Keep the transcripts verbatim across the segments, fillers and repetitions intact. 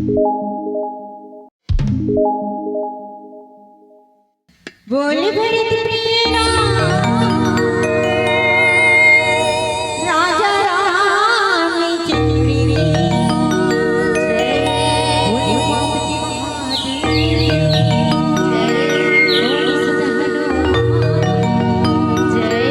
बोल भरत प्रिय राम, राजा रामचंद्र की जय। बोल पार्वती महादेव की जय। बोल सदा हनुमान की जय।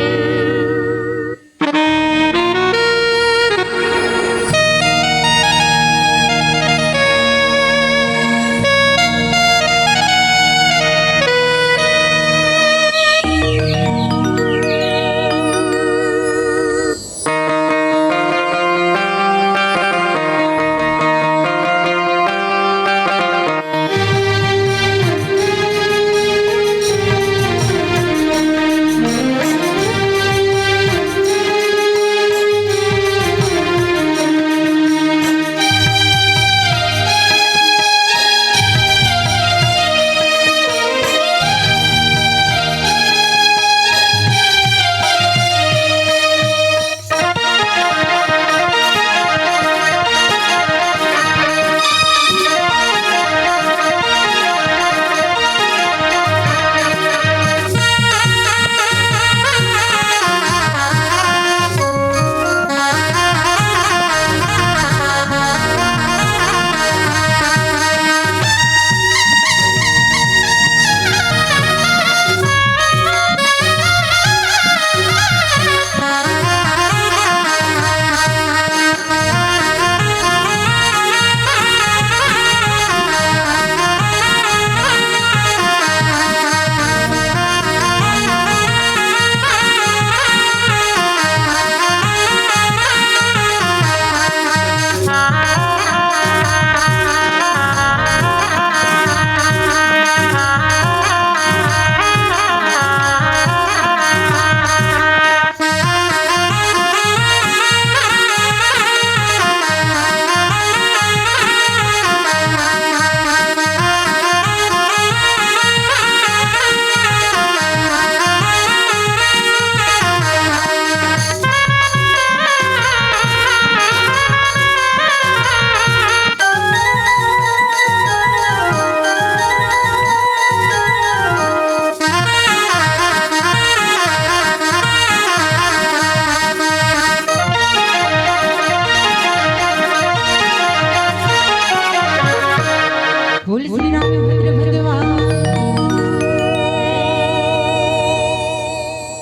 बोल श्री रामचंद्र भगवान।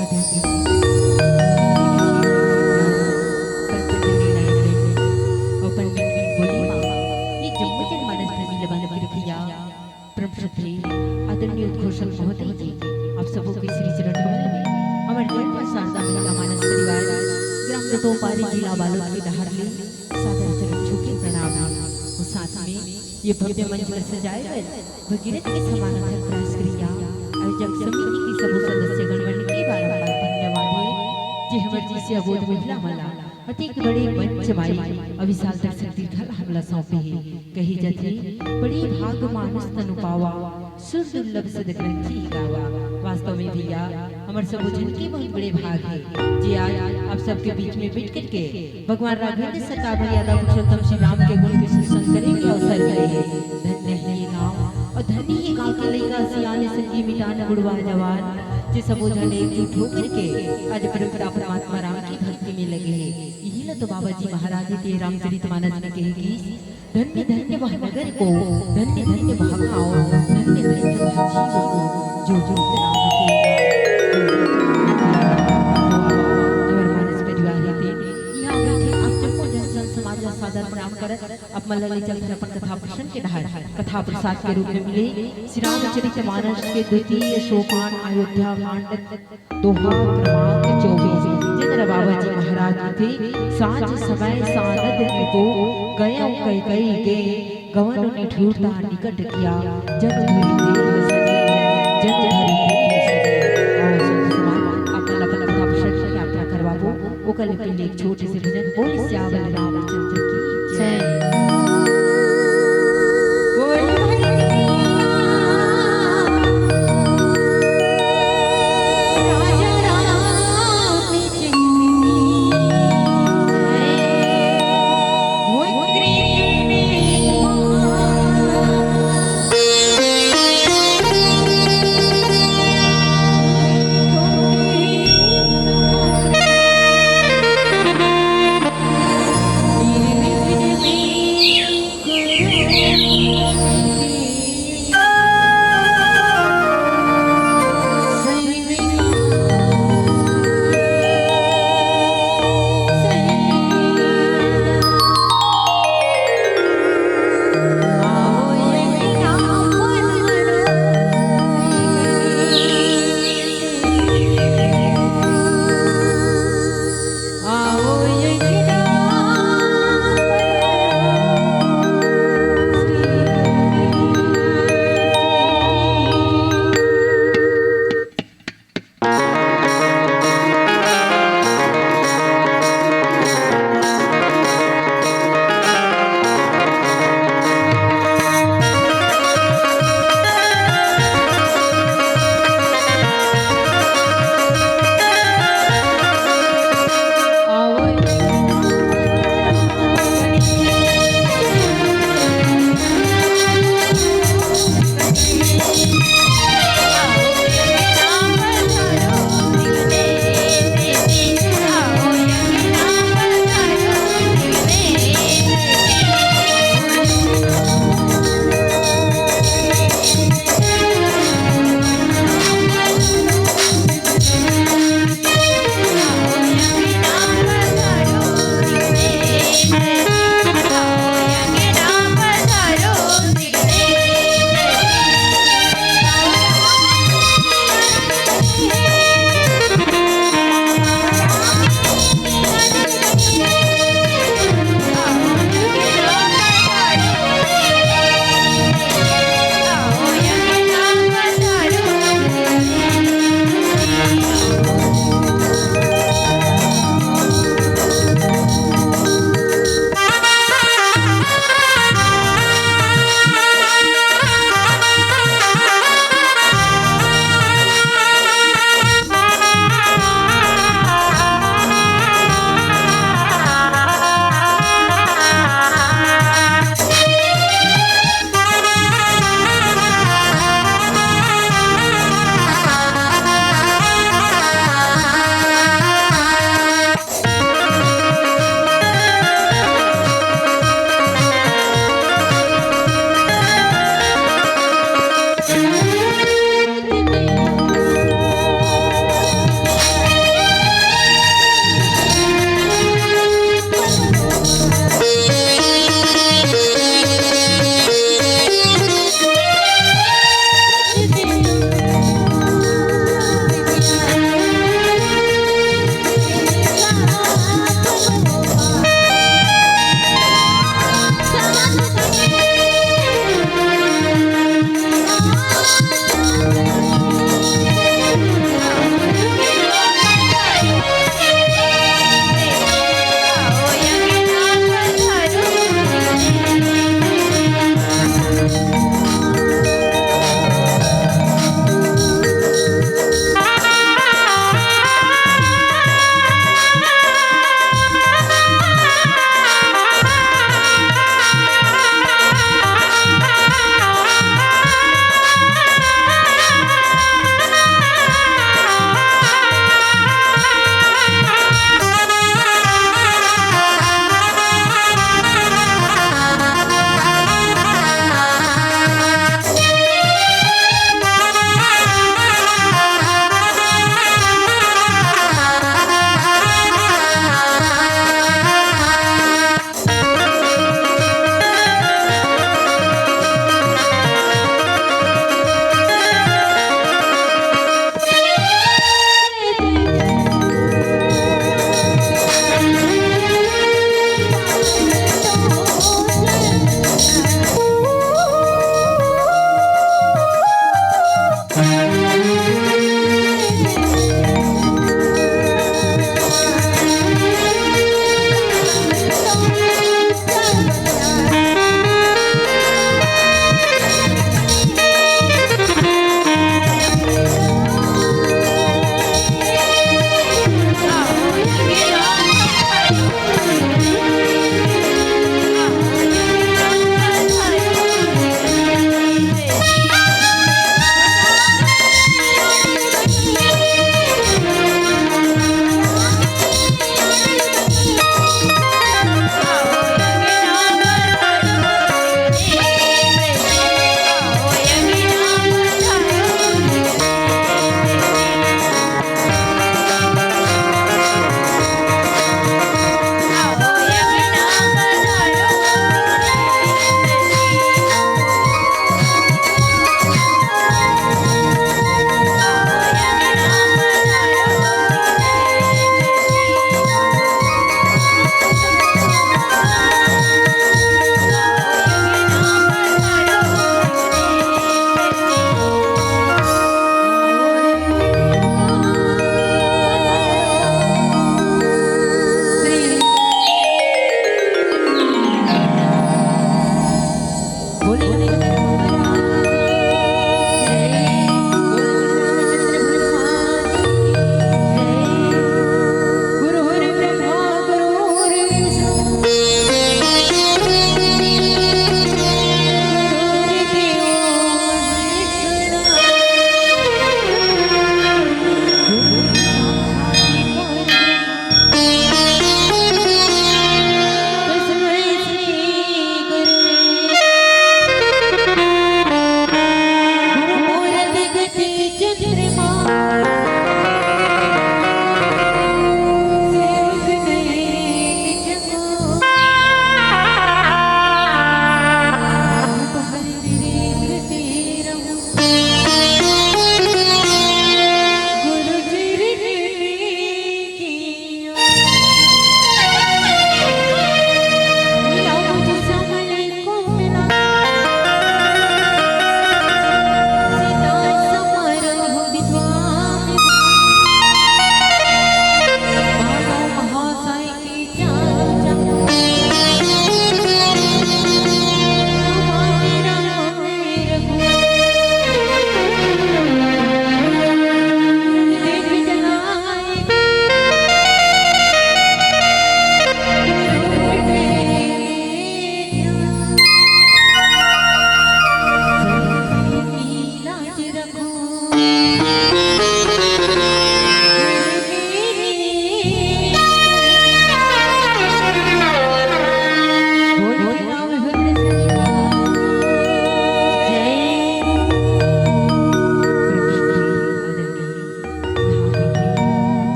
आध्यात्मिक पंडित बोली माँ, ये जम्मो जनमानस प्रेमी ल बंद के रखिया। परम श्रद्धेय आदरणीय उद्घोषक महोदय जी, आप सबो के श्री चरण कमल में हमर जय मां शारदा महिला मानस परिवार ग्राम रतोपारी जिला बालोद के डहार ले सादर चरण छू के प्रणाम हे। अउ साथ में ये भव्य मंच ल सजाए बर भगीरथ के समान अथक प्रयास करिया आयोजक समिति के सबो सदस्यगण मन के बारंबार धन्यवाद हे, जे हमर जइसे अबोध महिला मन ला अतेक बड़े मंच माई अउ विशाल दर्शक दीर्घा ल हमला सौंपे हे। कहे जाथे, बड़े भाग मानुष तनु पावा, सुर दुर्लभ सद ग्रंथि गावा। वास्तव में भैया, हमर सबो झन के बहुत बड़े भाग हे, जे आज आप सबके बीच में बैठ करके भगवान राघवेंद्र सरकार मर्यादा पुरुषोत्तम श्री राम के गुण के कीर्तन करे के अवसर मिले हे। धन्य हे ये गांव अउ धन्य हे गांव के लइका सियान संगी मितान बुढ़वा जवान, जे सबो झन एकजुट होकर के आज परम पिता परमात्मा राम की भक्ति में लगे हे। इही ला तो बाबा जी महाराज जी के रामचरित मानस में कहे कि धन्य धन्य वह नगर को, धन्य धन्य वह गाँव, धन्य धन्य वह जीव को, जो जो इस राम के हमर मानस परिवार हे ते। इहाँ बैठे आप जम्मो जन संत समाज ला सादर प्रणाम करत, आप मन ला ले चलथन अपन कथा प्रसंग के डहर, कथा प्रसाद के रूप में मिले श्री रामचरित मानस के द्वितीय सोपान अयोध्या कांड। दोहा क्रमांक चौबीस, जेन ल बाबा जी महाराज कथे, सांझ समय सानद एको, गयउँ कैकई के, गवन निठुरता निकट किया, जन धरि तेह सगे, जन धरि तेह सगे। अउ संत समाज, अपन अपन कथा प्रसंग के यात्रा करवाबो, ओकर ले पहले एक छोटे से भजन, बोल सियावर रामचंद्र की जय। जय। बोल भरत राजा रामचंद्र की जय। बोल कृष्ण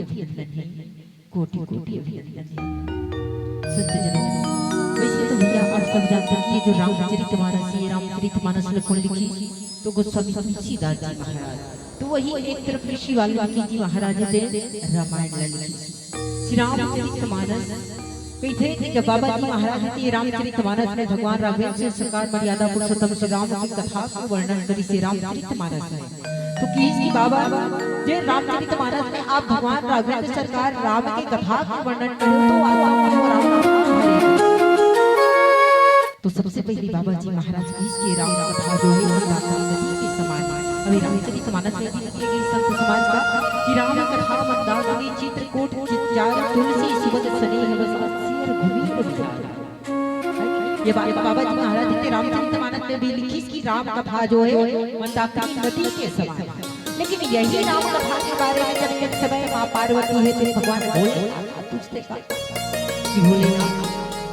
अभिनंदन है, कोटि कोटि अभिनंदन है। संत जनों, वैसे तो भैया आप सब जानते हैं कि ये जो रामचरित मानस, ये रामचरित मानस में कौन लिखी, तो गोस्वामी तुलसीदास जी महाराज। तो वही एक तरफ ऋषि वाल्मीकि जी महाराज थे, रामायण ला लिखी। श्री रामचरित मानस कहिथे कि जब बाबा जी महाराज जी रामचरित मानस में भगवान राघवेंद्र से सरकार मर्यादा पुरुषोत्तम श्री राम की कथा के वर्णन करिस हे रामचरित मानस में। तो कहिस कि बाबा, जे रामचरित मानस में आप भगवान राघवेंद्र सरकार राम के कथा के वर्णन करे हो, तो वास्तव में वो राम कथा हरे। तो सबसे पहले बाबा जी महाराज कहिस कि राम कथा जो है, वो मंदाकिनी नदी के समान है। अभी रामचरित मानस में भी लिखे गए संत समाज का कि राम कथा मंदाकिनी चित्रकूट चिच्चार तुलसी सुबद सनेह बस सियर घुमीर बिहार। ये बात बाबा जी महाराज जी के रामचरित मानस में भी लिखिस कि राम कथा जो है, मंदाकिनी नदी के समान है। लेकिन यही राम कथा के बारे में जब एक समय माँ पार्वती हे, तो भगवान भोलेनाथ पूछथे का कि भोलेनाथ,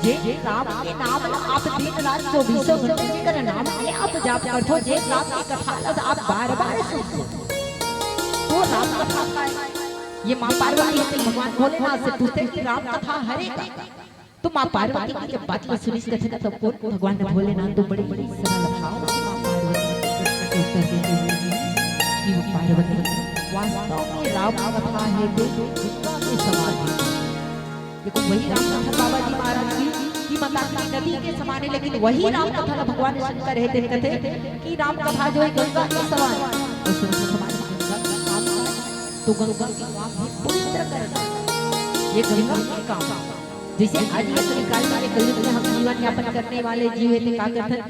जे राम के नाम ला आप दिन रात चौबीसों घंटे जेकर नाम के आप जाप करथो, जे राम के कथा ला आप बार बार सुनथो, तो राम कथा का है। ये माँ पार्वती हे, तो भगवान भोलेनाथ से पूछथे कि राम कथा हरे का। तो माँ पार्वती के जब बात ला सुनिस कथे ना, तब कोन भगवान भोलेनाथ तो बड़े ही सरल भाव से माँ पार्वती के प्रश्न के उत्तर देथे हुए कि वो पार्वती, वास्तव में राम कथा हे तो गंगा के समान हे। देखो, वही राम कथा बाबा जी महाराज की कि मंदाकिनी नदी के समान हे, लेकिन वही राम कथा ला भगवान शंकर हे, ते कथे कि राम कथा जो हे गंगा के समान हे। तो सुनो, समान गंगा के काम का हे, तो गंगा के काम हे पवित्र करना, ये गंगा के काम हे। जैसे आज ये कलिकाल में, ये कलयुग में हम जीवन यापन करने वाले जीव हे, ते का करथन?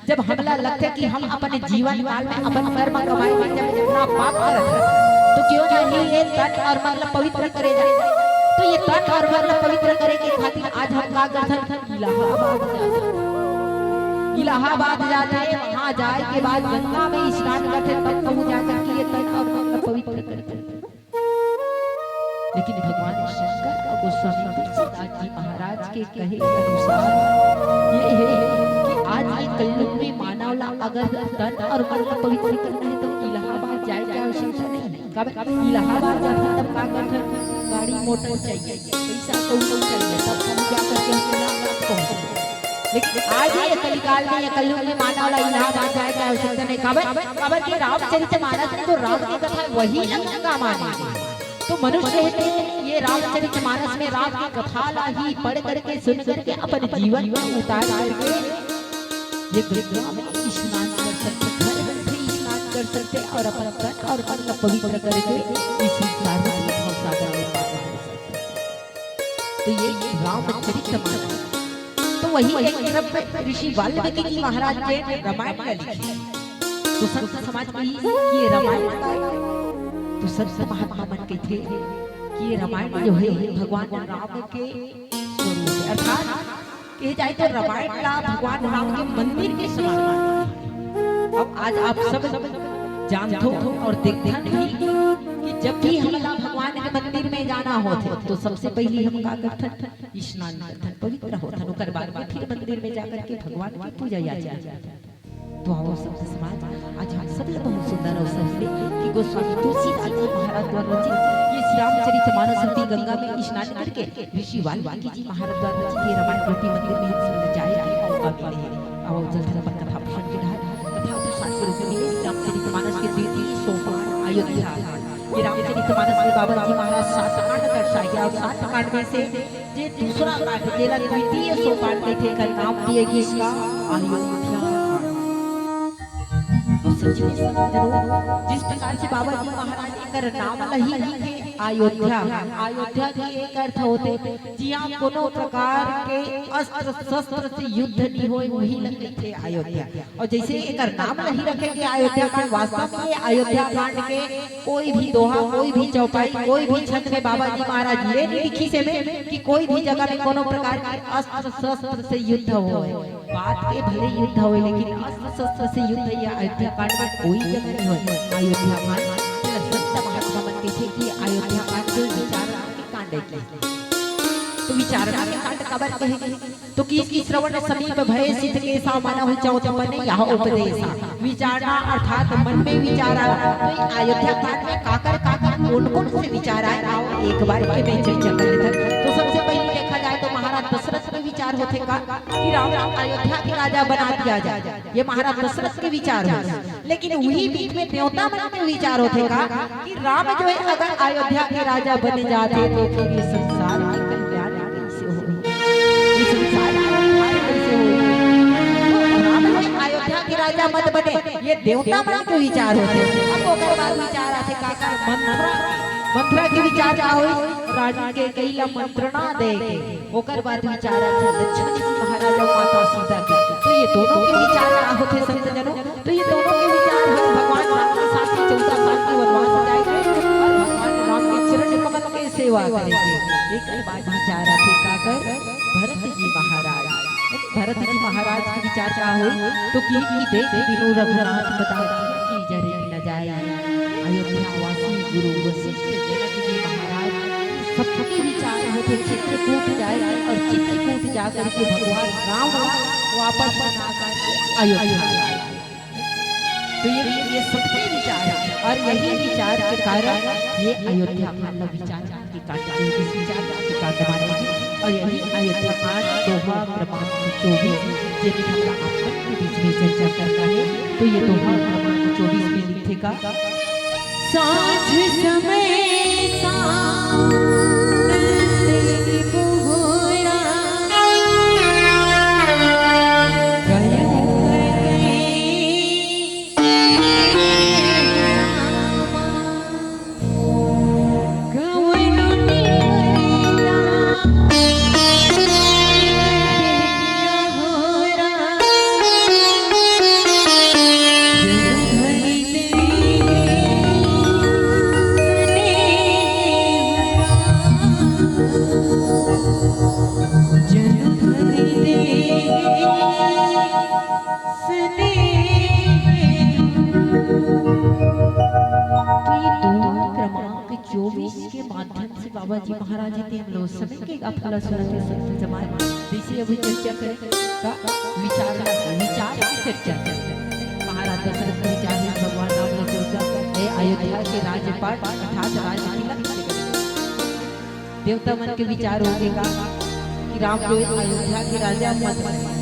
जब हमला लगथे कि हम अपन जीवन काल में अपन कर्म कमाई में जब इतना पाप करत हन, तो क्यों नहीं ये तन और मन ला पवित्र करे जाए? तो ये तन और मन ला पवित्र करे के खातिर आज हम का करथन? इलाहाबाद जाथन। इलाहाबाद जाथे, वहां जाए के बाद गंगा में स्नान करथे, तब कहूं जा करके ये तन और मन ला पवित्र करथे। लेकिन भगवान शंकर का गोस्वामी तुलसीदास जी महाराज के कहे अनुसार ये हे कि आज ये कलयुग में मानव ला अगर तन और मन ला पवित्र करना हे, तो इलाहाबाद जाए के आवश्यकता नहीं हे। काबर इलाहाबाद जाथन तब का करथन? गाड़ी मोटर चाहिए, पैसा कौड़ी चाहिए, तब हम जा करके हम इलाहाबाद पहुंचथे। लेकिन आज ये कलिकाल में, ये कलयुग में मानव ला इलाहाबाद जाए के आवश्यकता नहीं। काबर, काबर कि रामचरित मानस में तो राम के कथा वही गंगा माने। तो मनुष्य हे ते ये रामचरित मानस में राम के कथा ला ही पढ़ करके, सुन करके अपन जीवन में उतार करके ये गंगा में स्नान कर सकथे, घर बैठे स्नान कर सकथे और अपन तन और मन ला पवित्र करके इस संसार में भव सागर में पार हो सकथे। तो ये रामचरित मानस। तो वही एक तरफ ऋषि वाल्मीकि जी महाराज के रामायण ला लिखे। तो संत समाज कही कि ये रामायण का हे। तो संत महात्मा मन कहिथे कि ये रामायण जो हे, भगवान राम के स्वरूप हे। अर्थात कहे जाए तो रामायण ला भगवान राम के मंदिर के समान मानथे। अब आज आप सब जानथो और देखथन भी कि जब भी हमला भगवान के मंदिर में जाना होथे, तो सबसे पहली हम का करथन? स्नान करथन, पवित्र होथन, ओकर बाद में फिर मंदिर में जाकर के भगवान की पूजा याचना करथन। तो आओ संत समाज, आज हम सब ला बहुत सुंदर अवसर मिले कि गोस्वामी तुलसीदास जी महाराज द्वारा रचित ये श्री रामचरित मानस रूपी गंगा में स्नान करके ऋषि वाल्मीकि जी महाराज द्वारा रचित ये रामायण रूपी मंदिर में हम सब जाए के मौका मिले हे। आओ जल्दी अपन कथा प्रसंग के डहर, कथा प्रसंग के रूप में श्री रामचरित मानस के द्वितीय सोपान अयोध्या। ये रामचरित मानस में बाबा जी महाराज सात कांड दर्शाए हे और सात कांड में से जे दूसरा कांड, जेला द्वितीय सोपान कहिथे, एकर नाम दिए गिस का अयोध्या कांड। तो सच में समझ लो, जिस प्रकार से बाबा जी महाराज एकर नाम ला ही रखे अयोध्या, अयोध्या के एक अर्थ होथे जिहां कोनो प्रकार के अस्त्र शस्त्र से युद्ध नहीं होए, वही ला कहिथे अयोध्या। और जैसे एकर नाम ला ही रखे के अयोध्या कांड, वास्तव में ये अयोध्या कांड के कोई भी दोहा, कोई भी चौपाई, कोई भी छंद में बाबा जी महाराज ये नहीं लिखिस हे कि कोई भी जगह में कोनो प्रकार के अस्त्र शस्त्र से युद्ध होए। बात के भले युद्ध होए, लेकिन अस्त्र शस्त्र से युद्ध ये अयोध्या कांड में कोई जगह नहीं होए। अयोध्या कांड तेला संत महात्मा मन कहिथे कि अयोध्या कांड जो विचार के कांड हे। तो विचार के कांड काबर कहे गे? तो किस की श्रवण समीप भय सिद्ध केसा, मानहु चौथ पन यह उपदेसा। विचारना अर्थात मन में विचारा। तो ये अयोध्या कांड में काकर काकर कोन कोन से विचार आए, आओ एक बार ये मैं चर्चा कर लेथन। तो सबसे पहले देखा जाए तो महाराज दशरथ के विचार होथे का कि राम ला अयोध्या के राजा बना दिया जाए, ये महाराज दशरथ के विचार होथे। लेकिन वही बीच में देवता मन के विचार होथे का कि राम जो है अगर अयोध्या के राजा बन जाथे तो फिर ये संसार के कल्याण कैसे होही, ये संसार के उद्धार कैसे होही? तो राम जो है अयोध्या के राजा मत बने, ये देवता मन के विचार होथे। अब ओकर बाद विचार आथे का, का मंथरा, मंथरा के विचार का होइस? रानी कैकेयी ला मंत्रणा दे के ओकर बाद विचार आथे लक्ष्मण जी महाराज अउ माता सीता के। तो ये दोनों के विचार का होथे संत जनों? तो ये दोनों के विचार हे भगवान राम के साथ ही चौदह साल के वनवास जाए के अउ भगवान राम के चरण कमल के सेवा करे के। एकर बाद विचार आथे काकर? भरत जी महाराज। भरत जी महाराज के विचार का होइस? तो कि, कि देख बिनु रघुनाथ पदारथ की जरे न जाए। अयोध्या वासी गुरु वशिष्ठ जनक जी महाराज सबके विचार होथे चित्रकूट जाए अउ चित्रकूट जाकर के भगवान राम ला वापस बना करके अयोध्या लाए। तो ये, ये सबके विचार हे अउ यही विचार के कारण ये अयोध्या कांड विचार के कांड के विचार के कांड माने हे। अउ यही अयोध्या कांड दोहा क्रमांक चौबीस, जेमे हमला आप मन के बीच में चर्चा करना हे। तो ये दोहा क्रमांक चौबीस में लिखे का, साँझ समय सानंद बोहरा, कयन कवनो निवरता तो ये दोहा क्रमांक चौबीस के माध्यम से बाबा जी महाराज जी के हम लोग समय के गाथा ला सुनत हे संत जमात। जैसे अभी चर्चा करे का विचार ला, विचार की चर्चा करे। महाराज दशरथ के विचार हे भगवान राम ने चौदह, हे अयोध्या के राज्यपाट अर्थात राज तिलक से करे। देवता मन के विचार होगे का कि राम जो अयोध्या के राजा मत बने।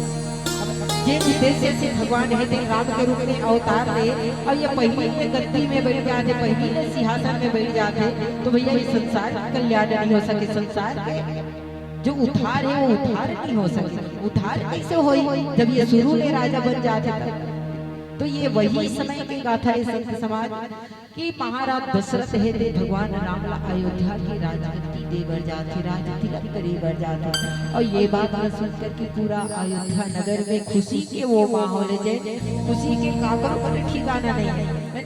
अब जे उद्देश्य से भगवान हे तेन राम के रूप में अवतार ले, अउ ये पहिली में गद्दी में बैठ जाथे, पहिली में सिंहासन में बैठ जाथे, तो भैया ये संसार के कल्याण नहीं हो सके, संसार के जो उद्धार हे वो उद्धार नहीं हो सके। उद्धार कैसे होही जब ये शुरू में राजा बन जाथे तब? तो ये वही समय के गाथा हे संत समाज कि महाराज दशरथ हे ते भगवान राम ला अयोध्या के राजगद्दी दे बर जाथे, राज तिलक करे बर जाथे। अउ ये बात ला सुन करके पूरा अयोध्या नगर में खुशी के वो माहौल हे, जे खुशी के काकरो कोनो ठिकाना नहीं हे।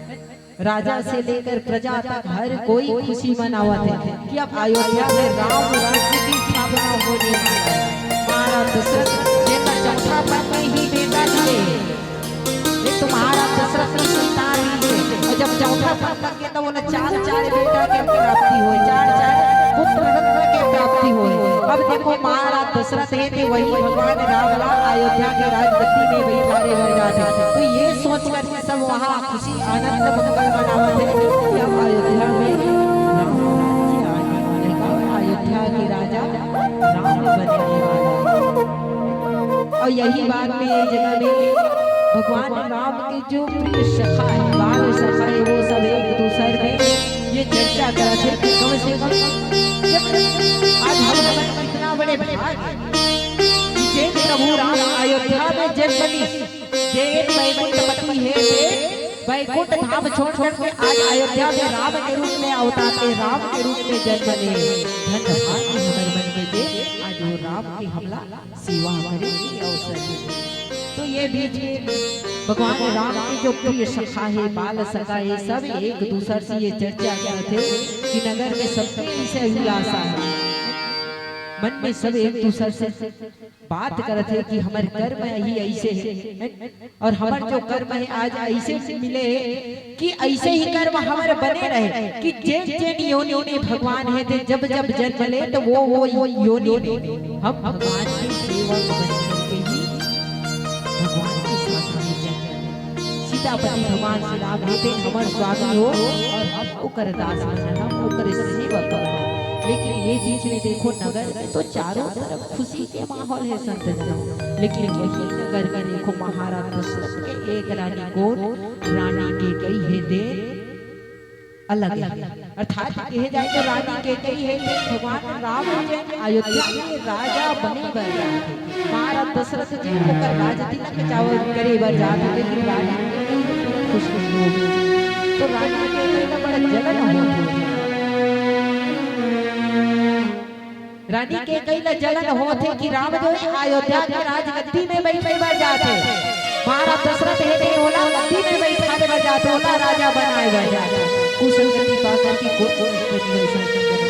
राजा से लेकर प्रजा तक हर कोई खुशी मनावत हे कि अब अयोध्या में राम राज्य की स्थापना होने वाला हे। महाराज दशरथ जेकर चौथा पत्नी ही बेटा दिए, एक तो महाराज दशरथ की संतान ही हे, अउ जब चौथा पत्नी के तो बोले चार चार बेटा के प्राप्ति होय, चार चार पुत्र रत्न के प्राप्ति होय। अब देखो महाराज दशरथ हे ते वही भगवान राम ला अयोध्या के राजगद्दी में बैठारे बर जाथे, तो ये सोच करके सब वहाँ खुशी आनंद मंगल मनावत हे कि अब अयोध्या में राम राज्य आने वाले का, अयोध्या के राजा राम बनने वाला हे। अउ यही बात में ये जगह में भगवान राम के जो प्रिय सखा हे, बाल सखा हे, वो सब एक दूसर में ये चर्चा करत हे कि कम से कम जब आज हम लोग कितना बड़े भाग हे कि जे प्रभु राम अयोध्या में जन्म ली, जे बैकुंठपति हे, जे बैकुंठ धाम छोड़ करके आज अयोध्या में राम के रूप में अवतार ले, राम के रूप में जन्म ले। धन भाग्य हमर मन में जे आज वो राम के हमला सेवा करे के अवसर हे। तो ये बीच में भगवान राम के जो प्रिय सखा हे, बाल सखा हे, सब एक दूसर से ये चर्चा करत हे कि नगर में सबके ऐसे अभिलाषा हे, मन में सब एक दूसर से बात करत हे कि हमर कर्म ही ऐसे हे, अउ हमर जो कर्म हे आज ऐसे मिले हे कि ऐसे ही कर्म हमर बने रहे कि जेन जेन योनि में भगवान हे ते जब जब जन्म ले तो वो वो योनि में हम भगवान के सेवक बन करके ही भगवान के साथ में जन्म ले। सीतापति भगवान श्री राम हे, तें हमर स्वामी हो अउ हम ओकर दास हन, हम ओकर सेवक हन। लेकिन ये बीच में देखो, नगर में तो चारों तरफ खुशी के माहौल हे संत जनों, लेकिन वही नगर में देखो, महाराज दशरथ के एक रानी कोन, रानी कैकई हे, तेन अलग हे। अर्थात कहे जाए तो रानी कैकई हे, तेन भगवान राम जेन अयोध्या के राजा बने बर जात हे, महाराज दशरथ जी ओकर राज तिलक चावल करे बर जात हे, लेकिन रानी कैकई खुश नहीं होगे। तो रानी कैकई ला बड़ा जलन होत हे। रानी कैकई ला जलन होत हे कि राम जो हे अयोध्या के राजगद्दी में बइठे बर जात हे, महाराज दशरथ हे, तेन ओला गद्दी में बइठाए बर जात हे, ओला राजा बनाए बर जात हे। कुसंगति पा करके कोन मनुष्य नहीं संत जन,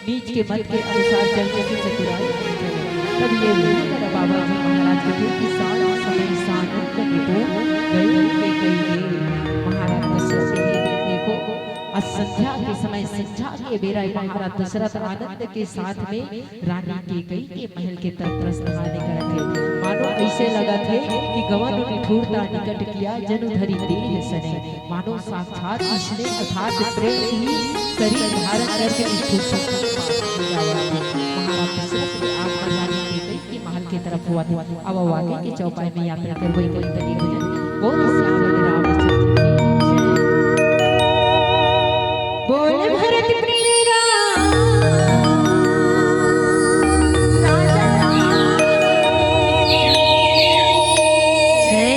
नीच के मत के अनुसार चल के चतुराई नहीं चले। तब ये वही तरह बाबा जी महाराज के थे कि साध समय सानंद निपुण गए कैकई के। महाराज दशरथ जी के देखो, आज संध्या के समय, संध्या के बेरा महाराज दशरथ आनंद के साथ में रानी कैकई के महल के तरफ प्रस्थान करत हे। मानो अइसे लगत हे कि गवन निठुरता निकट किया, जनु धरि देह सने। मानो साक्षात कृष्ण अर्थात प्रेम ही शरीर धारण करके निठुरता के पास में जावत हे। महाराज दशरथ के आत्मा रानी कैकई के महल के तरफ होवत हे। अब आगे के चौपाई में यात्रा करबो, एक करीब हो जाए। बोल सियावर रामचंद्र की जय। बोल भरत प्रिय राम, राजा राम की जय।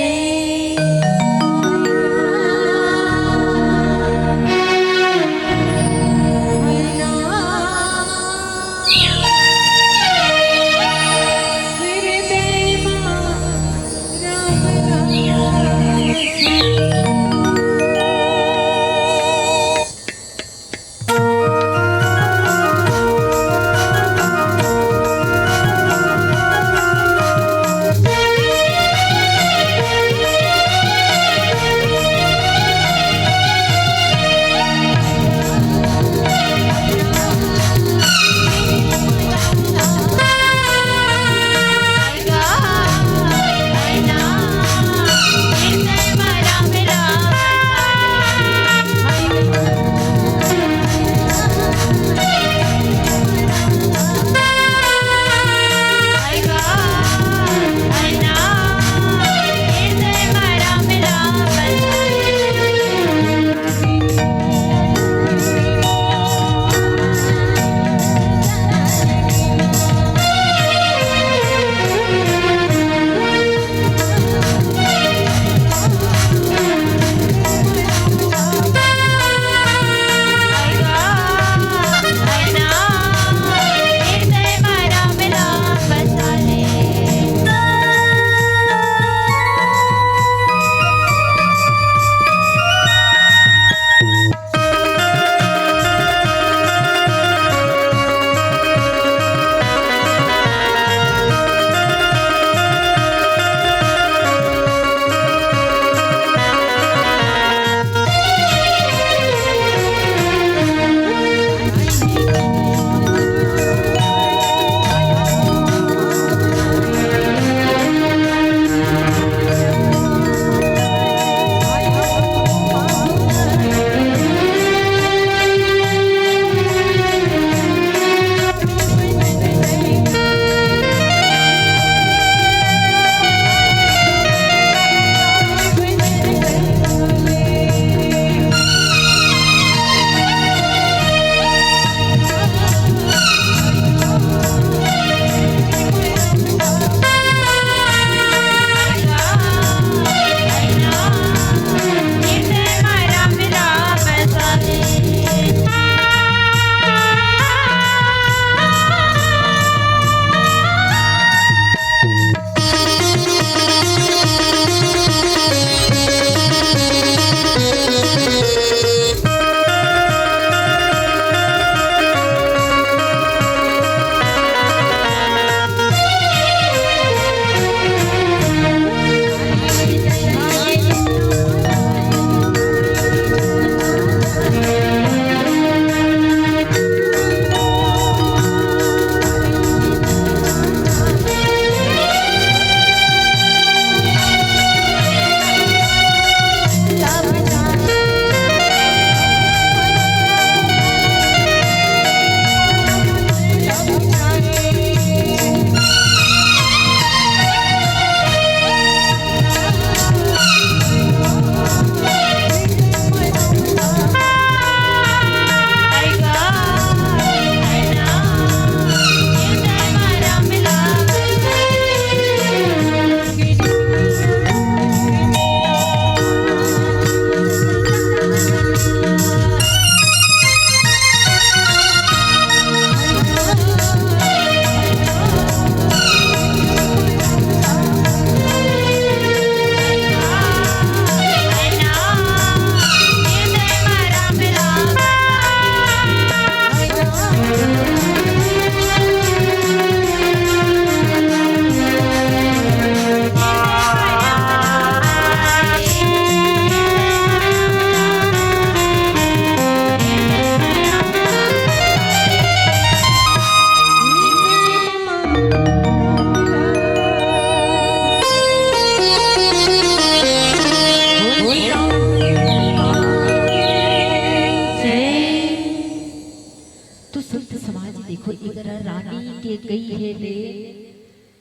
संत समाज देखो, इधर रानी कैकई हे दे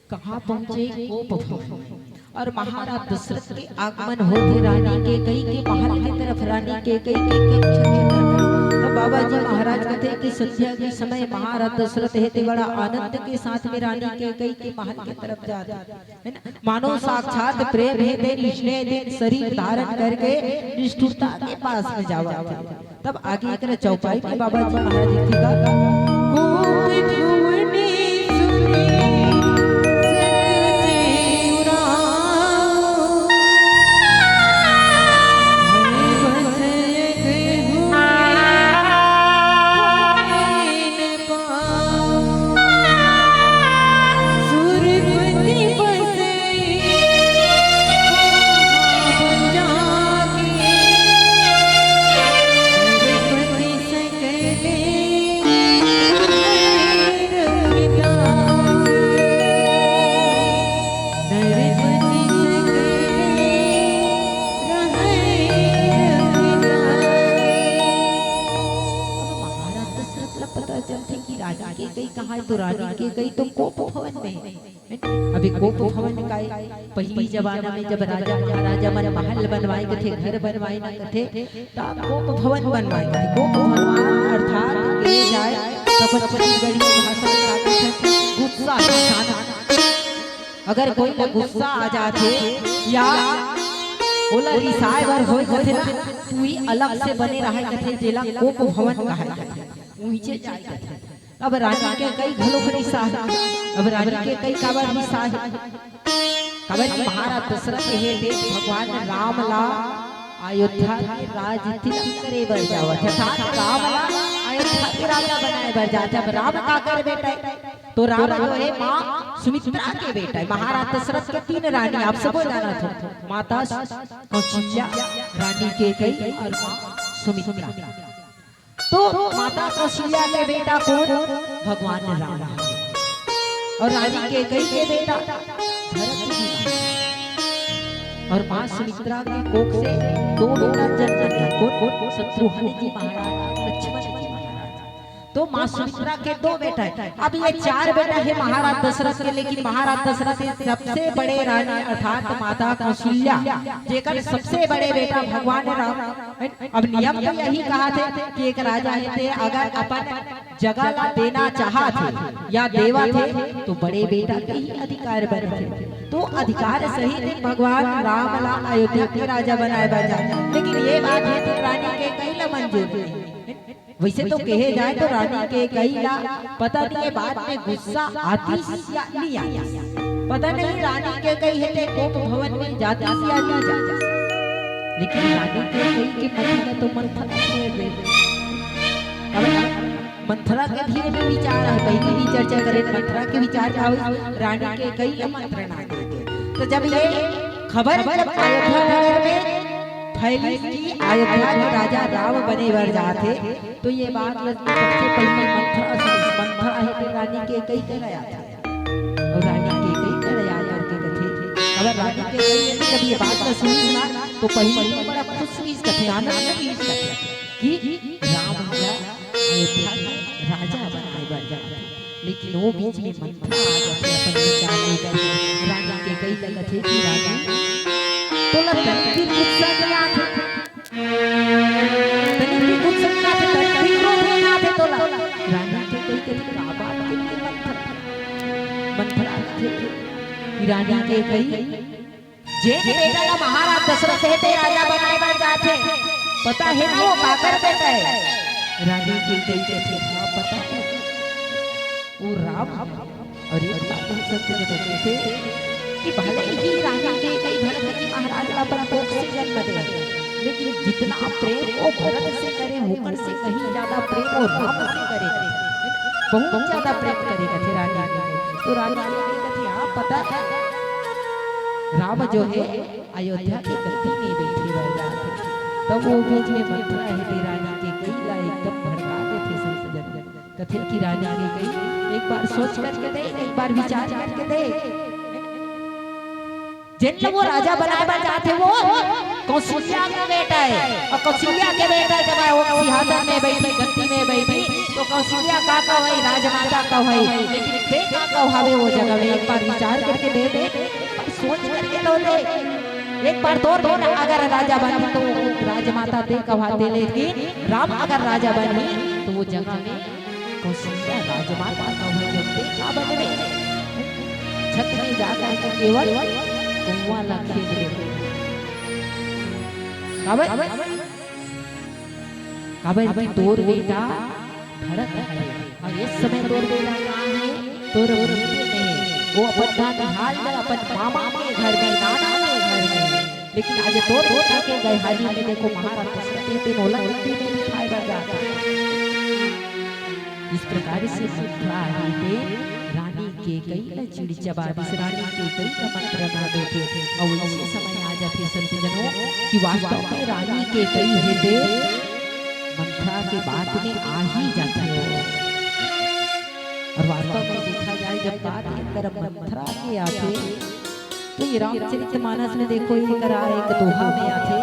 कहाँ पहुँचे? कोप भवन। और महाराज दशरथ के आगमन होते रानी कैकई के महल के तरफ, रानी कैकई के कक्ष के तरफ। तो बाबा जी महाराज कहते कि संध्या के समय महाराज दशरथ हे ते बड़ा आनंद के साथ में रानी कैकई के महल के तरफ जाते, है ना? मानो साक्षात प्रेम हे ते निष्ठे दिन शरीर धारण करके निष्ठुरता के पास में जावा थे। तब आगे एक चौपाई में बाबा जी महाराज जी का कोप भुवने सुने सत जय उराव। महाराज दशरथ ला पता चलथे कि रानी कैकई कहाँ हे, तो रानी कैकई तो कोप भवन में हे। अभी कोप भवन काय, पहिली जमाना में जब राजा महाराजा मन महल बनवाए कथे, घर बनवाए ना कथे, त कोप भवन बनवाए कथे। कोप भवन अर्थात कहे जाए त अपन छत्तीसगढ़ी भाषा में का कथे, गुस्सा अचानक। अगर कोई ला गुस्सा आ जाथे या ओला रिसाए बर होय कथे ना, त उही अलग से बने रहय कथे, जेला कोप भवन कहय कथे। उहींचे जाय कथे। अब रानी कैकई घलो रिसाय। अब रानी कैकई काबर रिसाय? काबर कि महाराज दशरथ हे ते भगवान राम ला अयोध्या के राज तिलक करे बर जावत हे, अर्थात राम ला अयोध्या के राजा बनाए बर जात हे। अब राम काकर बेटा हे? तो राम जो हे माँ सुमित्रा के बेटा हे। महाराज दशरथ के तीन रानी, आप सबो जानत हो, माता कौशल्या, रानी कैकई और माँ सुमित्रा। तो माता कौशल्या के बेटा कोन? भगवान राम। और रानी कैकई के बेटा भरत जी। और माँ सुमित्रा के कोख से दो बेटा जन्म लिया। कोन? कोन? शत्रुघ्न जी महाराज, लक्ष्मण जी महाराज। तो माँ सुमित्रा के दो बेटा हे। अब ये चार बेटा हे महाराज दशरथ के, लेकिन महाराज दशरथ के सबसे बड़े रानी अर्थात माता कौशल्या, जेकर सबसे बड़े बेटा भगवान राम। अब नियम तो यही कहा थे कि एक राजा हे ते अगर अपन जगह ला देना चाहत हे या देवत हे, तो बड़े बेटा के ही अधिकार बनथे। तो अधिकार सहित भगवान राम ला अयोध्या के राजा बनाए बर जाथे, लेकिन ये बात हे ते रानी कैकई ला मंजूर नहीं। वैसे तो कहे जाए तो रानी कैकई ला पता नहीं ये बात में गुस्सा आतिस या नहीं आतिस, पता नहीं रानी कैकई हे ते कोप भवन में जातिस या नहीं जातिस, लेकिन रानी कैकई के मन में तो मंथन फेर दे। अब मंथरा के भी एमे विचार हे, पहिली भी चर्चा करे, मंथरा के विचार का होइस, रानी कैकई ला मंत्रणा दे दे। तो जब ये खबर जब अयोध्या नगर में फैली कि अयोध्या के राजा राम बने बर जात हे, तो ये बात ल सबसे पहिली मंथरा सुनिस। मंथरा हे ते रानी कैकई करा आथे। और रानी कैकई करा आ करके कथे, अगर रानी कैकई जब ये बात ला सुनिस ना, तो पहिली तो बड़ा खुश हुईस कथे, आनंद हुईस कथे कि राम ला अयोध्या के राजा बनाए बर जात हे। लेकिन वो बीच में मंथरा आ जाथे अपन विचार लेकर। रानी कैकई ला कथे कि रानी, तोला तनिक भी गुस्सा नहीं आथे? तनिक भी गुस्सा नहीं आथे, तनिक भी क्रोध नहीं आथे तोला? रानी कैकई कथे, का बात हे मंथरा? मंथरा कथे कि रानी कैकई, जेन बेटा ला महाराज दशरथ हे ते राजा बनाए बर जात हे, पता हे ना वो काकर बेटा हे? रानी कैकई कथे, हाँ, पता हे, वो राम। और एक बात हम सबके जगह थे कि भले ही रानी कैकई भरत जी महाराज ला अपन कोख से जन्म दे, लेकिन जितना प्रेम वो भरत से करे, ओकर से कहीं ज्यादा प्रेम वो राम से करे। बहुत ज्यादा प्रेम करे कथे रानी। तो रानी कैकई कथे, हाँ, पता हे, राम जो हे अयोध्या के गद्दी में बैठे बर जात हे। तब वो बीच में मंथरा हे ते रानी कैकई ला एकदम भड़का देथे संत जन। कथे कि रानी कैकई, एक बार सोच करके देख, एक बार विचार करके देख। जेन ला वो राजा बनाए बर जात हे, वो कौशल्या के बेटा हे, और कौशल्या के बेटा जब वो सिंहासन में बैठी, गद्दी में बैठी, तो कौशल्या का कहवई, राजमाता कहवई, लेकिन ते का कहवावे वो जगह में? एक बार विचार करके दे दे, एक बार सोच करके तो दे। एक बार तोर बेटा अगर राजा बनही तो वो राजमाता ते कहवाते, लेकिन राम अगर राजा बनही तो वो जगह में कौशल्या राजमाता कहवई, ते का बनबे? छत में जा करके केवल कुआं ला खेद दे। काबर? काबर कि तोर बेटा भरत हे, अउ इस समय तोर बेटा कहाँ हे? तोर भूमि में हे। वो अपन ननिहाल में, अपन मामा के घर में, नाना के घर में हे। लेकिन आज तोर बेटा के गए हाली में देखो, महाराज दशरथ हे, तेन ओला कुटी में बिठाए बर जात हे। इस प्रकार से मंथरा हे ते रानी केकई ला चिड़चिड़ा दिस, रानी केकई ला मंत्रणा देथे। अउ इसी समय आ जाथे संत जनों कि वास्तव में रानी केकई हे ते मंथरा के बात में आ ही जाथे। अउ वास्तव में देखा जाए, जब बात एक तरफ मंथरा के आथे, तो ये रामचरित मानस में देखो, ये करा एक दोहा में आथे,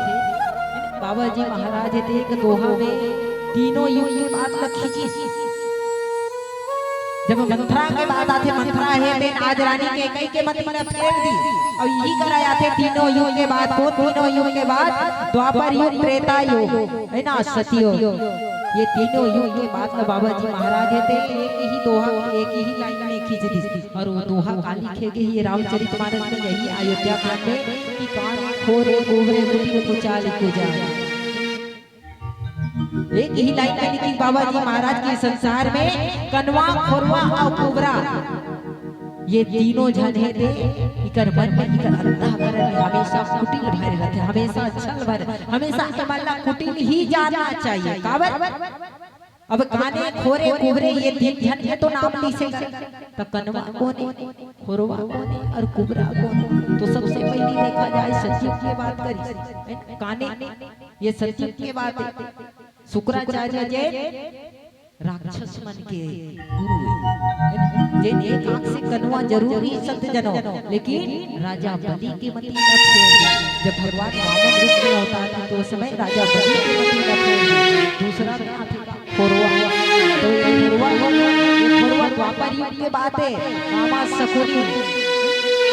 बाबा जी महाराज हे ते एक दोहा में तीनों युग के बात ल खींचिस। जब मंथरा के बात आथे, मंथरा हे ते आज रानी केकई के मति ल फेर दिस। अउ इही करा आथे तीनों युग के बात, वो तीनों युग के बात, द्वापर युग, त्रेता युग, हे ना, सतयुग। ये तीनों युग के बात ल बाबा जी महाराज हे ते एक ही दोहा, एक ही लाइन में खींच दिस। अउ वो दोहा का लिखे गे हे रामचरित मानस में, यही अयोध्या कांड में कि काने खोरे कुबरे कुटिल कुचाल कुजाल। एक ही लाइन में लिखिस बाबा जी महाराज के संसार में कनवा, खोरवा अउ कुबरा, ये तीनों झन हे ते, इकर मन में, इकर अंतःकरण में हमेशा कुटिल भरे रहिथे, हमेशा छल भरे, हमेशा एमन ला कुटिल ही जानना चाहिए। काबर? अब काने, खोरे, कुबरे, ये तीन झन के तो नाम लिसे, त कनवा कोन ए, खोरवा कोन ए अउ कुबरा कोन ए? तो सबसे पहली देखा जाए, सतयुग के बात करिस, हे ना? काने, ये सतयुग के बात हे। शुक्राचार्य जैन राक्षस मन के गुरु हे, जेन एक आंख से कनवा जरूर रिहिस संत जनों, लेकिन राजा बलि के मति ला फेर दिस। जब भगवान वामन रूप में अवतार लिस, तो उस समय राजा बलि के मति ला फेर दिस। दूसरा में आथे खोरवा, तो ये खोरवा, ये खोरवा द्वापर युग के बात हे। मामा शकुनी,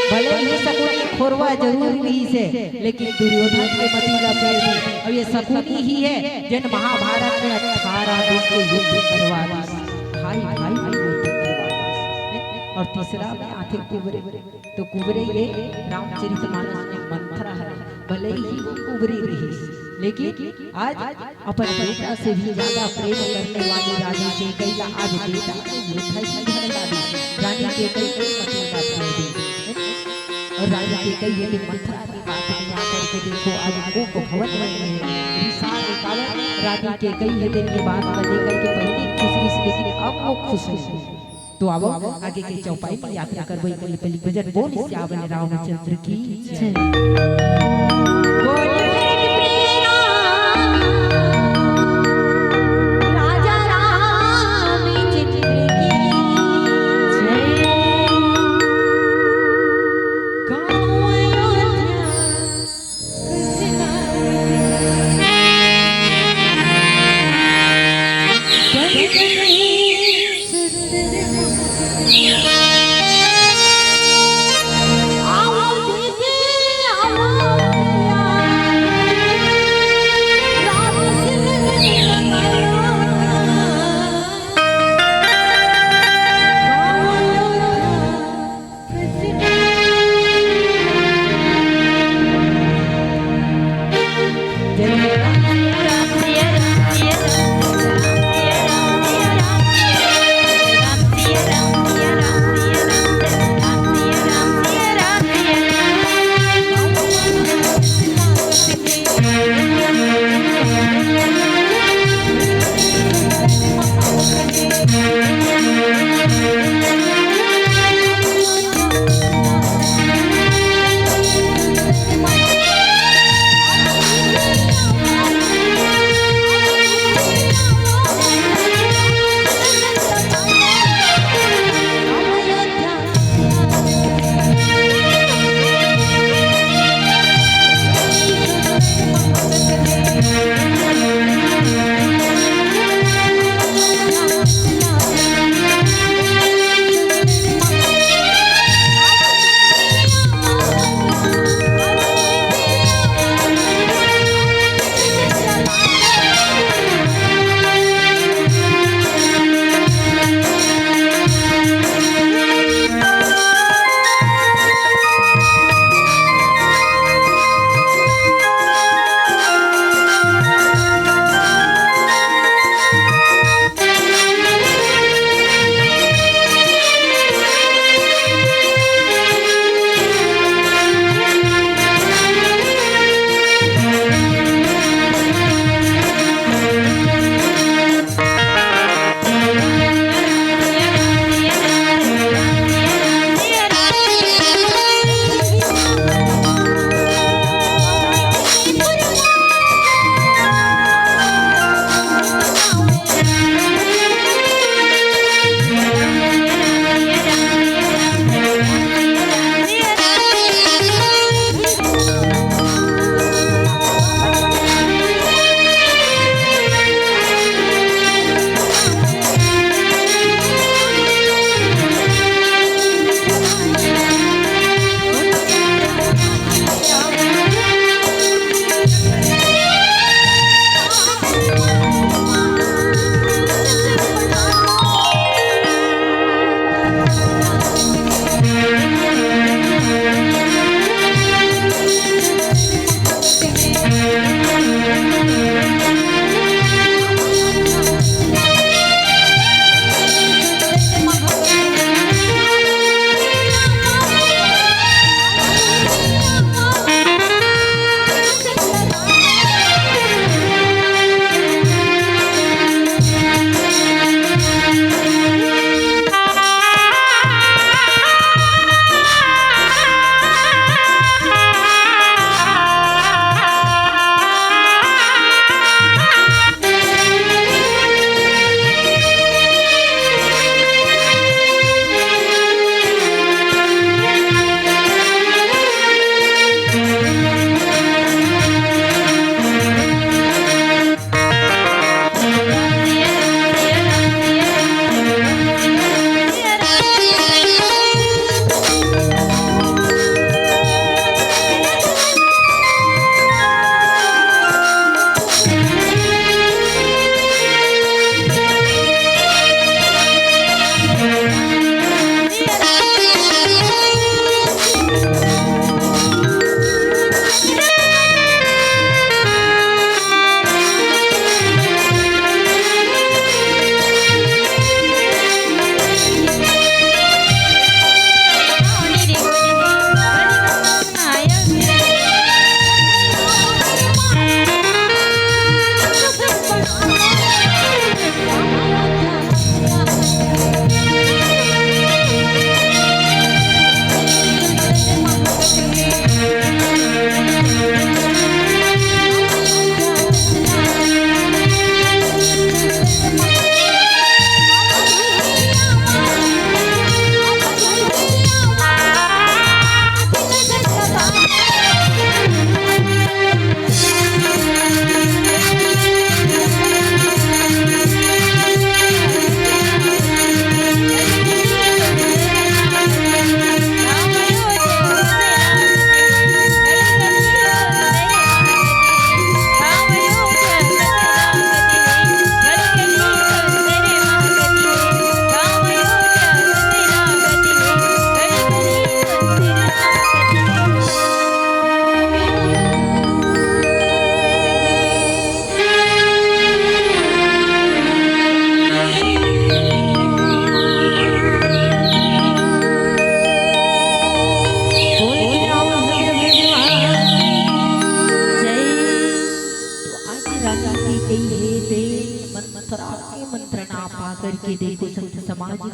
भले ही शकुनी खोरवा जरूर रिहिस हे, लेकिन दुर्योधन के मति ला फेर दिस। अउ ये शकुनी ही हे, जेन महाभारत में अठारह दिन के युद्ध करवा दिस, भाई भाई में युद्ध करवा दिस। अउ तीसरा में आथे कुबरे, तो कुबरे ये रामचरित मानस में मंथरा हे, भले ही वो कुबरी रिहिस, लेकिन आज अपन बेटा से भी ज्यादा प्रेम करने वाली रानी केकई ला आज बेटा के योद्धा ही घर ला दी। रानी केकई के मति ला फेर दिस। अउ रानी केकई ये मंथरा के बात में आकर के देखो, आज कोप भवन में हे। रिसाय हे, काबर? रानी केकई ये दिन के बात ला लेकर के पहले खुश रिहिस, लेकिन अब वो खुश नहीं। तो आवव, आगे के चौपाई में यात्रा करबो, एक पहली भजन बोल सियावर रामचंद्र की जय। बोल प्रिय राम, राजा रामचंद्र की जय। गाँव अयोध्या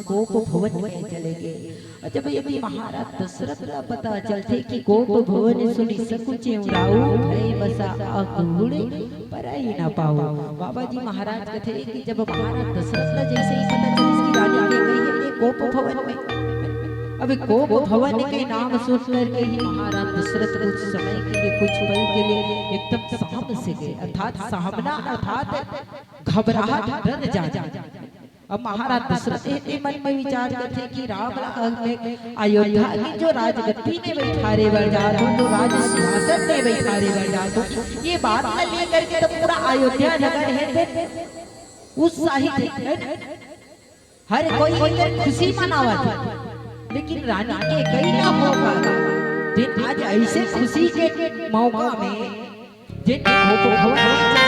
कोप भवन में चले गए। अउ जब यदि महाराज दशरथ ला पता चलथे कि कोप भवन सुनि सकुचें उराऊ, भय बसा आकुल परई न पाऊ। बाबा जी महाराज कथे कि जब महाराज दशरथ ला जैसे ही पता चलिस कि रानी कैकई हे कोप भवन में, अब कोप भवन के नाम सुन करके ही महाराज दशरथ कुछ समय के लिए, कुछ पल के लिए एकदम सहम से गए, अर्थात सहमना अर्थात घबराहट, डर जाना। अब महाराज दशरथ ए, ए मन में विचार करथे कि राम ला अब मैं अयोध्या की जो राजगद्दी में बैठारे बर जात हूँ, जो राज सिंहासन में बैठारे बर जात हूँ, ये बात ला लेकर के तो पूरा अयोध्या नगर हे ते उत्साहित हे, हर कोई एकर खुशी मनावत हे, लेकिन रानी कैकई ना होगा, जेन आज ऐसे खुशी के मौका में जेन कोप भवन में चले,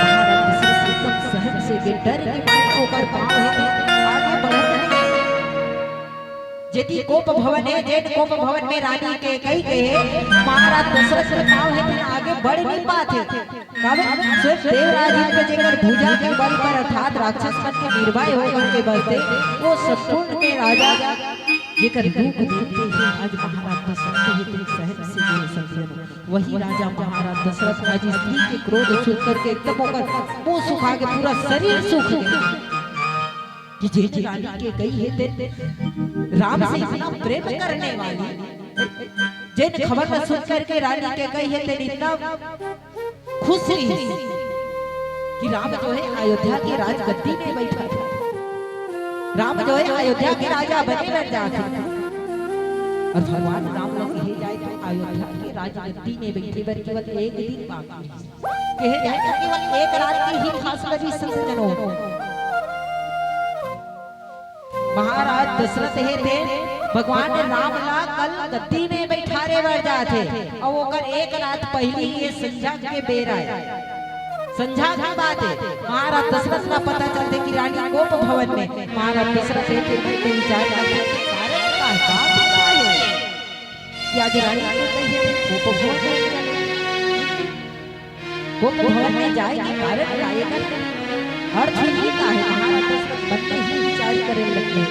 महाराज दशरथ एकदम सहम से गे, डर के मारे ओकर पाँव हे ते आगे बढ़त नहीं। जेती कोप भवन हे, जेन कोप भवन में रानी कैकई गे हे, महाराज दशरथ के पाँव हे ते आगे बढ़ नहीं पात हे। काबर स्वयं देवराज इंद्र जेकर भुजा के बल पर अर्थात राक्षस मन के निर्भय होकर के बरते, वो सतकुंड के राजा जेकर रूप देखते ही आज महाराज दशरथ हे ते सहम से गे संगियन। वही राजा महाराज दशरथ आज स्त्री के क्रोध सुन करके एकदम ओकर मुंह सुखा के पूरा शरीर सूख गया कि जे जे रानी कैकई हे ते राम से इतना प्रेम करने वाली, जेन खबर ला सुन करके रानी कैकई हे ते इतना खुश रहिस कि राम जो हे अयोध्या के राजगद्दी में बैठा हे, राम जो हे अयोध्या के राजा बने बर जात हे। अउ भगवान राम ला कहे जाए तो अयोध्या के राजगद्दी में बैठे बर केवल एक दिन बाकी हे। कहे जाए तो केवल एक रात की ही खास करी संत जनों। महाराज दशरथ हे ते भगवान राम ला कल गद्दी में बैठारे बर जात हे, अउ ओकर एक रात पहिली ये संझा के बेरा हे। संझा के बात हे, महाराज दशरथ ला पता चलथे कि रानी कोप भवन में। महाराज दशरथ हे ते मन में विचार करथे कि कारण का हे, बात का हे कि आज रानी कैकई हे ते कोप भवन में चले। कोप भवन में जाए के कारण का हे, एकर अर्थ ही का हे। महाराज दशरथ मन में ही विचार करे लगे,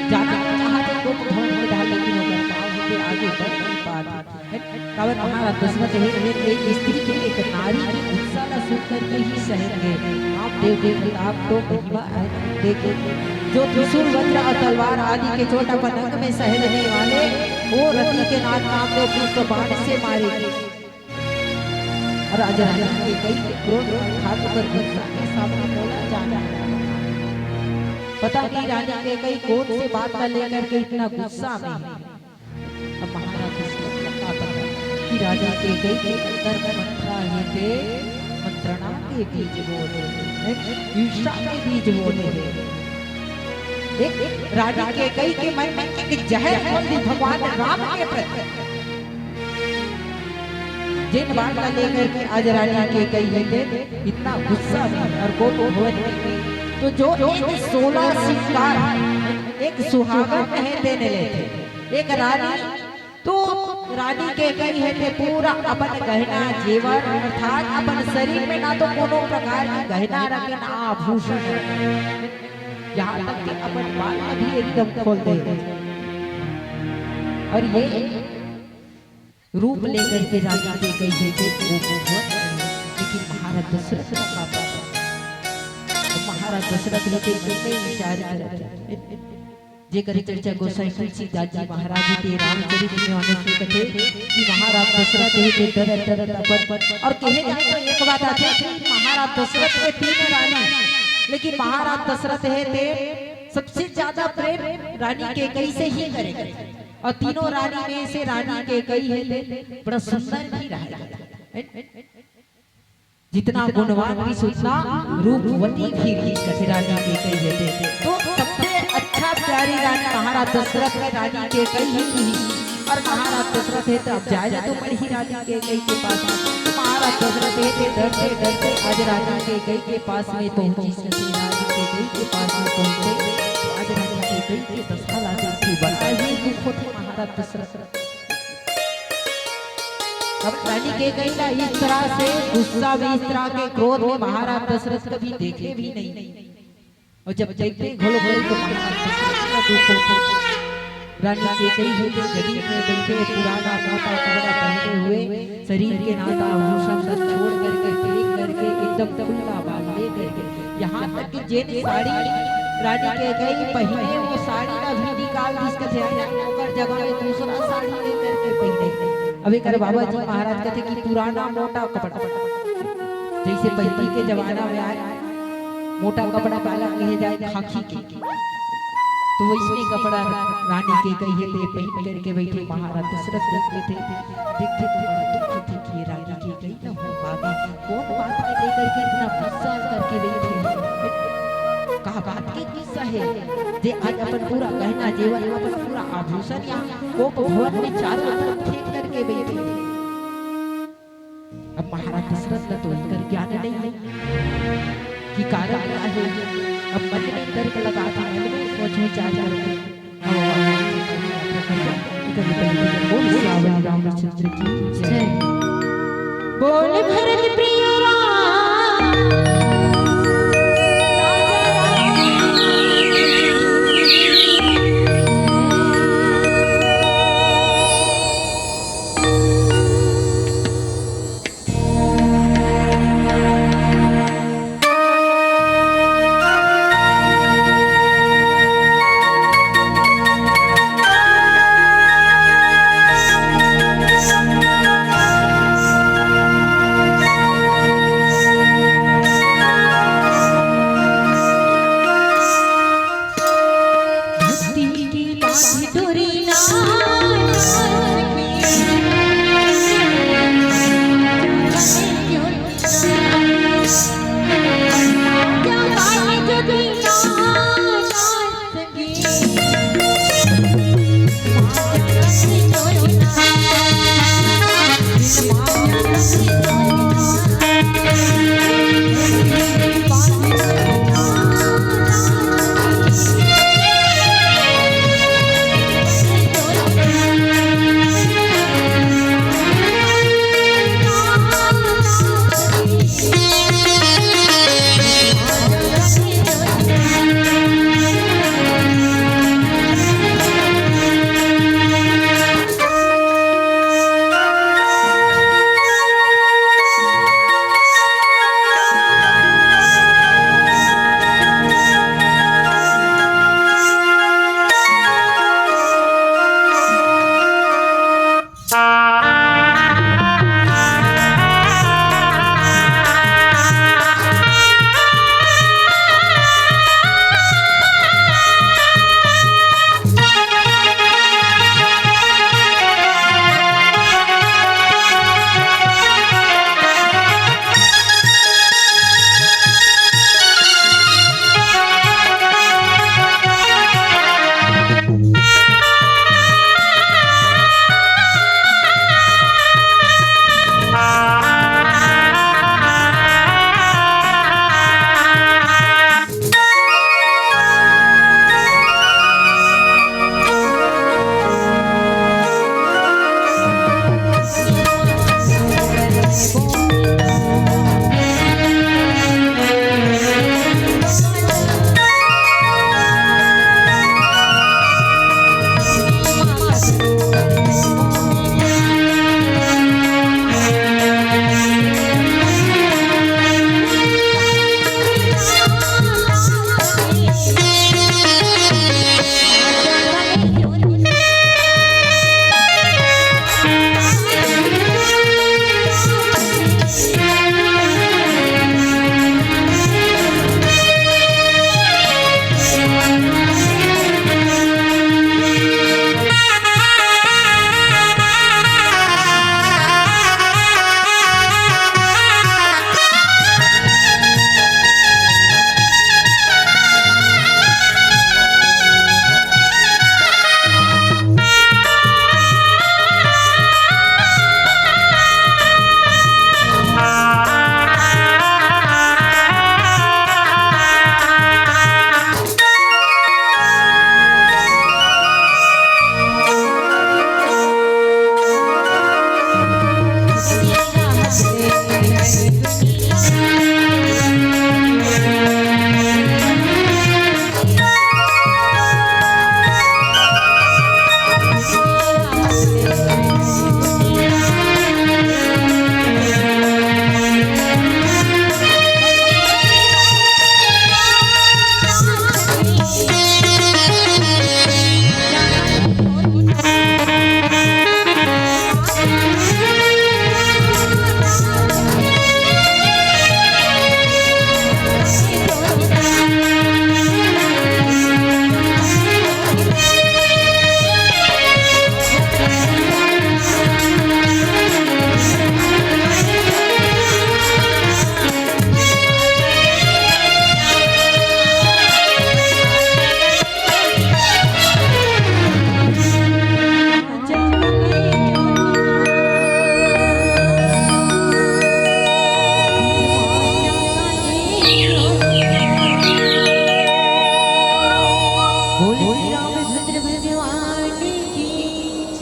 जाना चाहत हे कोप भवन में डाल, लेकिन ओकर पाँव हे ते आगे बढ़ नहीं पात हे। काबर महाराज दशरथ हे ते एक स्त्री के, एक नारी के गुस्सा ला सुन करके ही सहम गे। कामदेव के प्रताप तो महिमा है। देखे, जो त्रिशूल वज्र और तलवार आदि के चोट अपन अंग में सहेजने वाले वो रति के नाथ कामदेव पुष्प बाण से मारे। अउ आज रानी कैकई के क्रोध अर्थात ओकर गुस्सा के सामने मोला जाना हे। पता नहीं रानी कैकई कौन से बात ला लेकर के इतना गुस्सा में हे। अब महाराज दशरथ ला का पता कि रानी कैकई के अंदर मंत्रा हे ते मंत्रणा के बीज बोए हे, ईर्ष्या के बीज बोए हे। एक रानी कैकई के मन में एक जहर खोल दी भगवान राम के प्रति। जेन बात ला लेकर के आज रानी कैकई हे ते इतना गुस्सा में अउ कोप भवन में, तो जो एक सोलह श्रृंगार, एक सुहागन हे ते नइ लेथे, एक रानी, तो रानी कैकई हे ते पूरा अपन गहना जेवर अर्थात अपन शरीर में ना तो कोनो प्रकार के गहना रखे, ना आभूषण रखे, यहाँ तक कि अपन बाल ला भी एकदम खोल दे। अउ ये रूप लेकर के रानी कैकई हे ते वो भगवत, लेकिन महाराज दशरथ का पापा। तो महाराज दशरथ हे ते मन में विचार करत हे। जेकर चर्चा गोसाई तुलसीदास जी महाराज जी के रामचरित में आने से कथे कि महाराज दशरथ हे ते डरत डरत अपन, अउ कहे जाए तो एक बात आथे कि महाराज दशरथ के तीन रानी, लेकिन महाराज दशरथ हे ते सबसे ज्यादा प्रेम रानी कैकई से ही करे। अउ तीनों रानी में से रानी कैकई हे ते बड़ा सुंदर भी रहे, जितना गुणवान भी उतना रूपवती भी रही कथे रानी कैकई हे ते। तो सबसे अच्छा प्यारी रानी महाराज दशरथ की रानी कैकई ही रही। अउ महाराज दशरथ हे ते अब जाए तो पड़ही रानी कैकई के पास। महाराज दशरथ हे ते डरते डरते आज रानी कैकई के पास में पहुंची। रानी कैकई के पास में पहुंचे, आज रानी कैकई के दशा ला देखी, बड़ा ही दुख होथे महाराज दशरथ। अब रानी कैकई ला इस तरह से गुस्सा में, इस तरह के क्रोध में महाराज दशरथ कभी देखे भी नहीं। अउ जब देखथे घलो घलो तो महाराज दशरथ ला दुख होथे। रानी कैकई ह जमीन में बइठे, पुराना मोटा कपड़ा पहने हुए, शरीर के नाता आभूषण सब छोड़ करके, फेंक करके, एकदम खुला बाल ले करके, यहाँ तक कि जेन साड़ी रानी कैकई पहिने, वो साड़ी ला भी निकाल दिस कथे, ओकर जगह में दूसरा साड़ी ले करके पहिने। अब एकर बाबा जी महाराज कथे कि पुराना मोटा कपड़ा, जैसे पहिली के जमाना में आय, मोटा कपड़ा काला कहे जाय, खाकी के। तो वैसने कपड़ा रानी कैकई ह पहिन करके बइठे। महाराज दशरथ देखथे, देखथे तो बड़ा दुख होथे कि ये रानी कैकई न हो पावे, कौन बात के लेकर के इतना गुस्सा करके बइठे हे? का बात के गुस्सा हे जे आज अपन पूरा गहना जेवर, अपन पूरा आभूषण या कोप भवन में चारों तरफ फेंक करके बइठे हे? अब महाराज दशरथ ला तो एकर ज्ञान नइ हे कि कारण का हे। अब मन में तर्क लगाथे, मन में सोच विचार करथे। अब ओकर बाद से कथा करथे। बोल सियावर रामचंद्र की जय। बोल भरत प्रिय राम।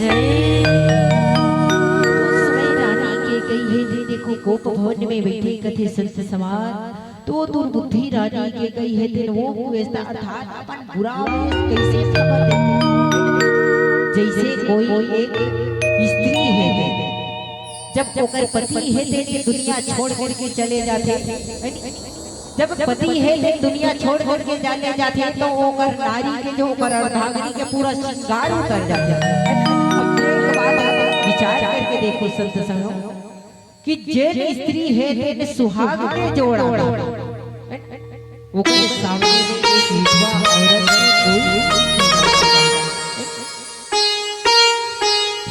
जय। उस समय रानी के कही हे, देखो, कोप भवन में बैठे कथे संत समाज, तो दुर्बुद्धि रानी के कही हे, तेन वो कुवेशता अर्थात अपन बुरा वेश कैसे प्रकट हे? जैसे कोई एक स्त्री हे, जब ओकर पति हे, ते दुनिया छोड़ करके चले जाथे, जब पति हे, ते दुनिया छोड़ करके चले जाथे, तो ओकर नारी के जो ओकर अर्धांगिनी के पूरा श्रृंगार उतर जाथे। अब एक बात आप विचार करके देखो संत संगम, कि जेन स्त्री हे, तेन सुहाग के जोड़ा, ओकर सामने एक विधवा औरत के कोई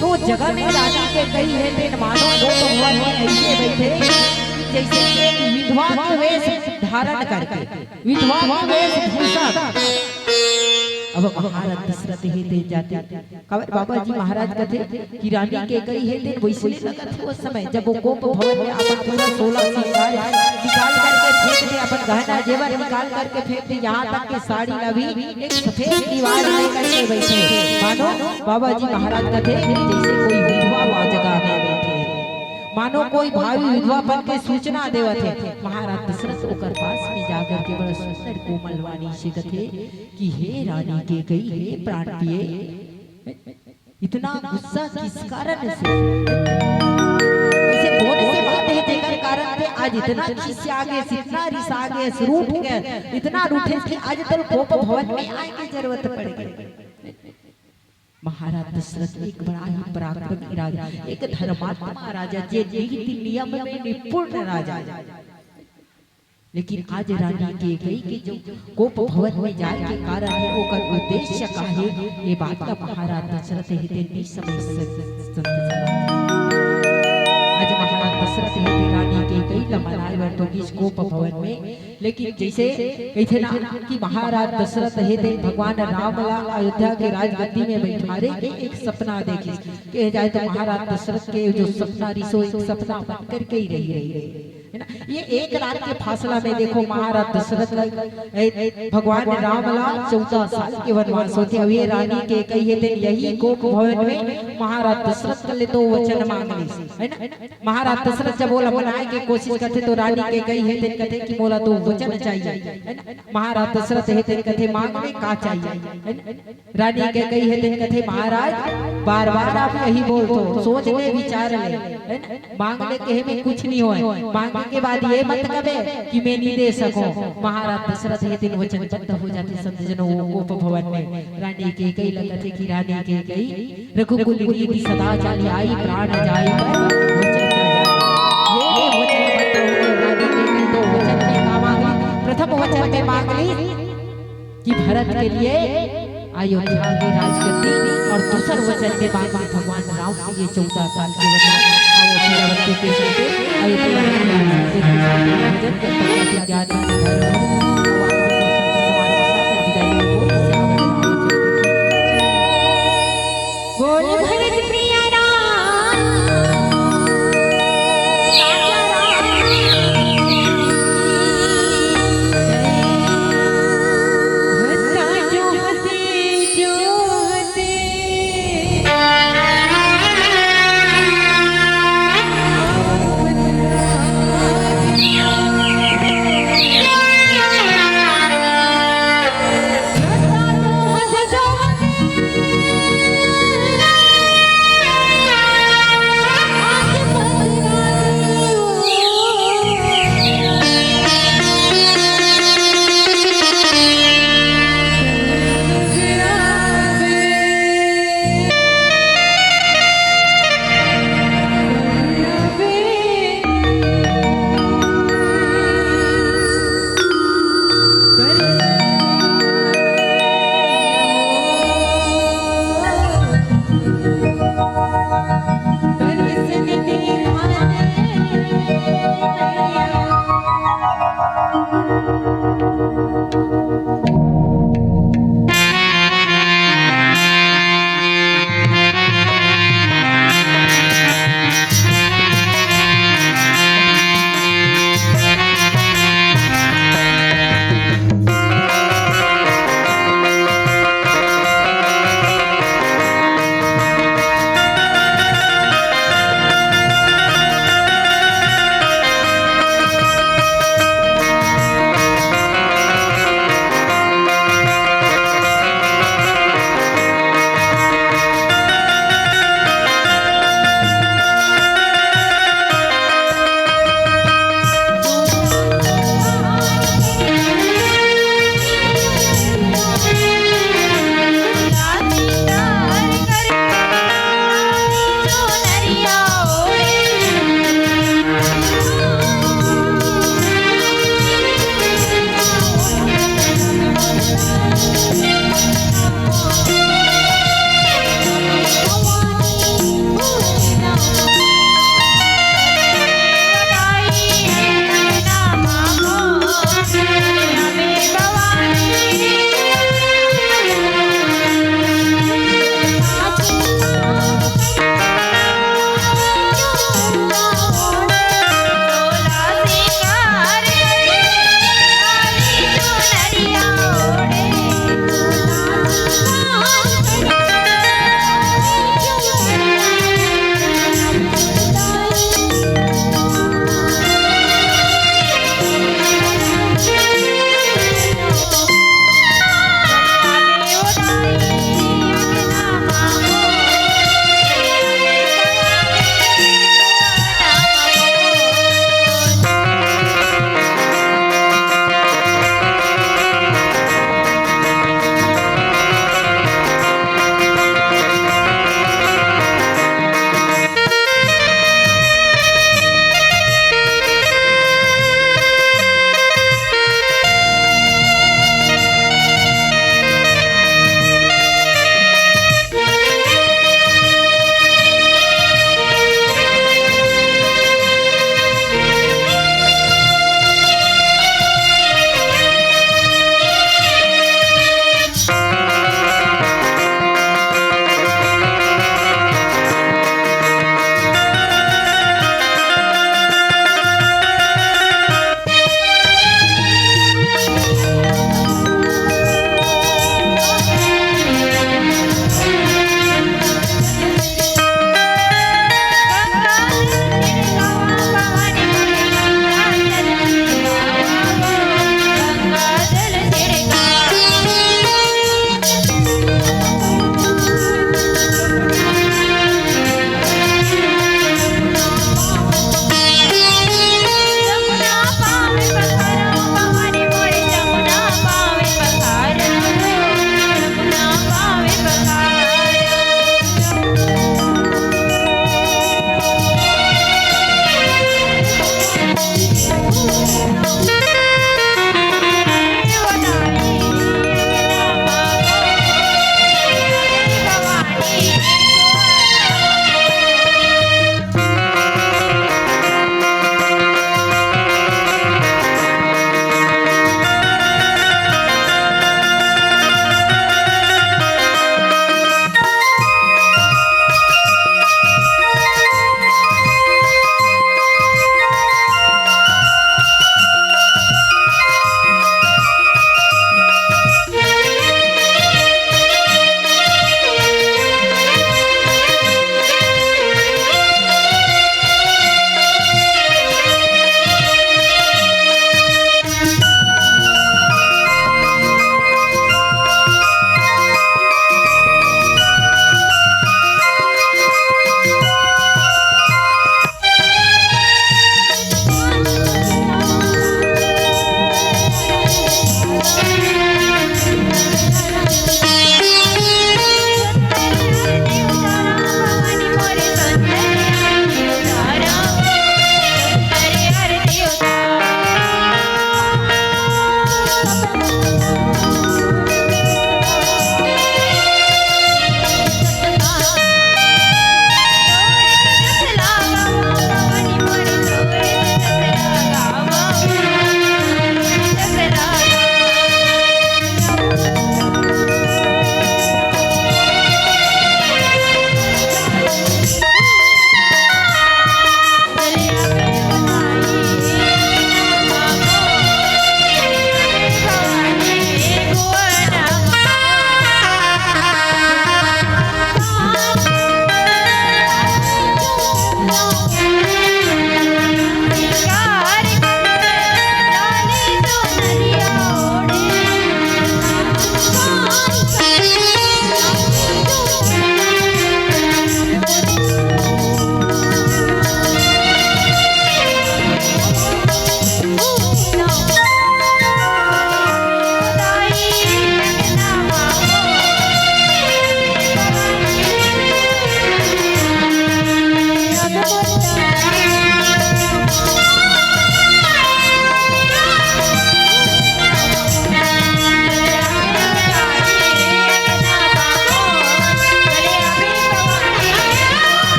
तो जगह में रानी के कही हे, तेन मानो वो भगवान में ऐसे बैठे कि जैसे एक विधवा के वेश धारण करके, विधवा के वेशभूषा। अब महाराज दशरथ हे, ते जाते काबर बाबा जी महाराज कथे कि रानी के कही हे, तेन वैसने लगत हे उस समय, जब वो कोप भवन में अपन पूरा सोलह श्रृंगार निकाल करके फेंक दे, अपन गहना जेवर निकाल करके फेंक दे, यहाँ तक कि साड़ी ला भी एक सफेद दीवार में करके बैठे, मानो बाबा जी महाराज कथे जैसे कोई विधवा वा जगह में बैठे, मानो कोई भावी विधवापन के सूचना देवत हे। महाराज दशरथ ओकर पास में जाकर के बड़ा सुंदर कोमल वाणी से कथे कि हे रानी के कही, हे प्राण प्रिय, इतना गुस्सा किस कारण से? ऐसे कौन सी बात हे जेकर कारण ते आज इतना खिसिया गेस, इतना रिसा गेस, रूठ गेस, इतना रूठे कि आज तोला कोप भवन में आए के जरूरत पड़ गई? महाराज दशरथ एक बड़ा ही पराक्रमी राजा, एक धर्मात्मा राजा, जे नीति नियम में निपुण राजा। लेकिन आज रानी के कही के जो कोप भवन में जाए के कारण हे, ओकर उद्देश्य का हे, ये बात ला महाराज दशरथ हे ते नहीं समझ सक-, सकते। आज महाराज दशरथ हे ते रानी के कही ला मनाए बर तो गिस कोप भवन में, लेकिन जैसे कहिथे ना कि महाराज दशरथ हे ते भगवान राम ला अयोध्या के राजगद्दी में बैठारे के एक सपना देखिस। कहे जाए तो महाराज दशरथ के जो सपना रिहिस, एक सपना बन करके ही रही, रही, रही, है ना? ये एक रात के फासला में देखो, महाराज दशरथ ला, ए, भगवान राम ला चौदह साल के वनवास होथे। अब ये रानी के कही हे, तेन यही कोप भवन में महाराज दशरथ कर ले दो वचन मांग लिस, है ना? महाराज दशरथ जब ओला मनाए के कोशिश करथे तो रानी के कही हे, तेन कथे कि मोला दो वचन चाहिए, है ना? महाराज दशरथ हे, तेन कथे मांग ले, का चाहिए, है ना? रानी के कही हे, तेन कथे महाराज, बार बार आप यही बोलथो, सोच ले, विचार ले, है ना? मांग ले कहे में कुछ नहीं होय, मांगे के बाद ये मत कबे कि मैं नहीं दे सकूं। महाराज दशरथ हे तेन वचनबद्ध हो जाथे संत जनों, वो कोप भवन में रानी के कही लगथे कि रानी के कही रघुकुल रीति सदा चली आई, प्राण जाई पर वचन न जाई। ये, ये वचनबद्ध हो गए रानी के कही। तो वचन में का मांग ली? प्रथम वचन में मांग ली कि भरत के लिए अयोध्या की राजगद्दी, और दूसर वचन में मांग ली भगवान राम के लिए चौदह साल के वनवास। आओ, फिर अवंती के साथ अयोध्या की राजगद्दी के साथ भजन करता हुआ ज्ञान